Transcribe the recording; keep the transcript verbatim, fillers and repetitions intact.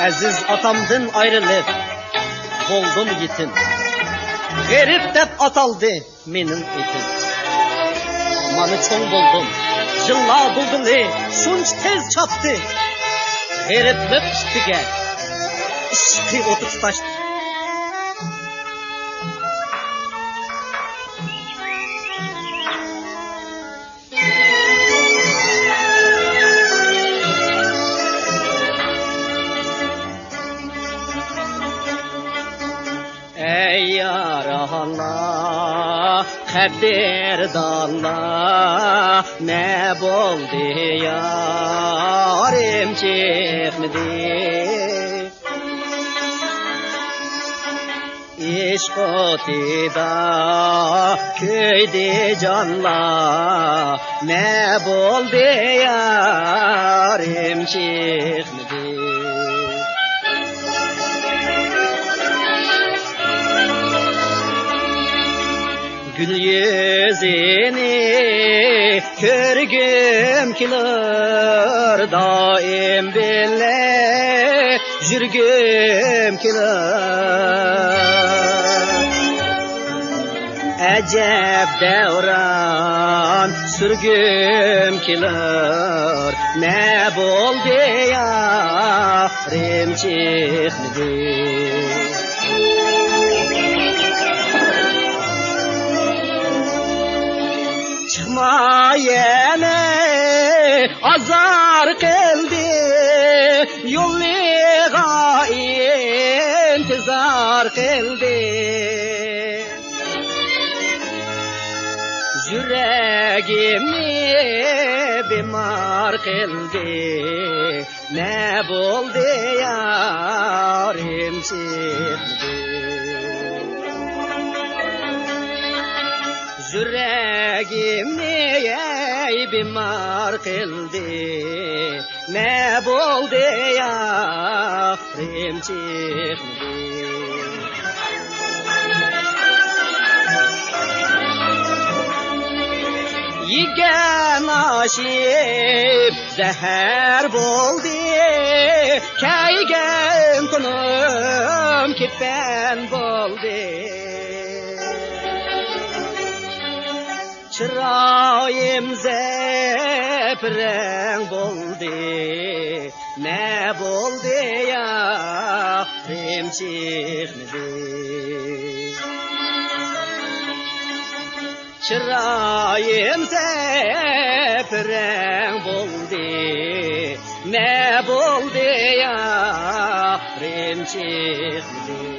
ئەزىز ئاتامدىن ئايرىلىپ، بولدۇم يېتىم. غېرىب دەپ ئاتالدى مېنىڭ ئېتىم. مانا چوڭ بولدۇم، يىللار بۇلبۇلى شۇنچە تېز چاپتى. غېرىبلىق ئىپپىگە ئىشقى ئوتى تۇتاشتى. ئەي يارانلار، قەدىردانلار، نە بولدى يارىم چىقمىدى؟ ئىشق ئوتىدا كۆيدى جانلار، نە بولدى يارىم چىقمىدى؟ گۈل يۈزىنى كۆرگۈم كېلۇر، دائىم بىللە يۈرگۈم كېلۇر. ئەجەب دەۋران سۈرگۈم كېلۇر، نە بولدى يارىم چىقمىدى؟ چىقما يەنە ئازار قىلدى، يولىغا ئىنتىزار قىلدى. يۈرەگىمنى بىمار قىلدى، نە بولدى يارىم چىقمىدى؟ يۈرەگىمنى ئەي بىمار قىلدى، نە بولدى يارىم چىقمىدى؟ يېگەن ئاشىم زەھەر بولدى، كىيگەن تونۇم كېپەن بولدى. چىرايىم زەپرەڭ بولدى، نە بولدى يارىم چىقمىدى؟ چىرايىم زەپرەڭ بولدى، نە بولدى يارىم چىقمىدى؟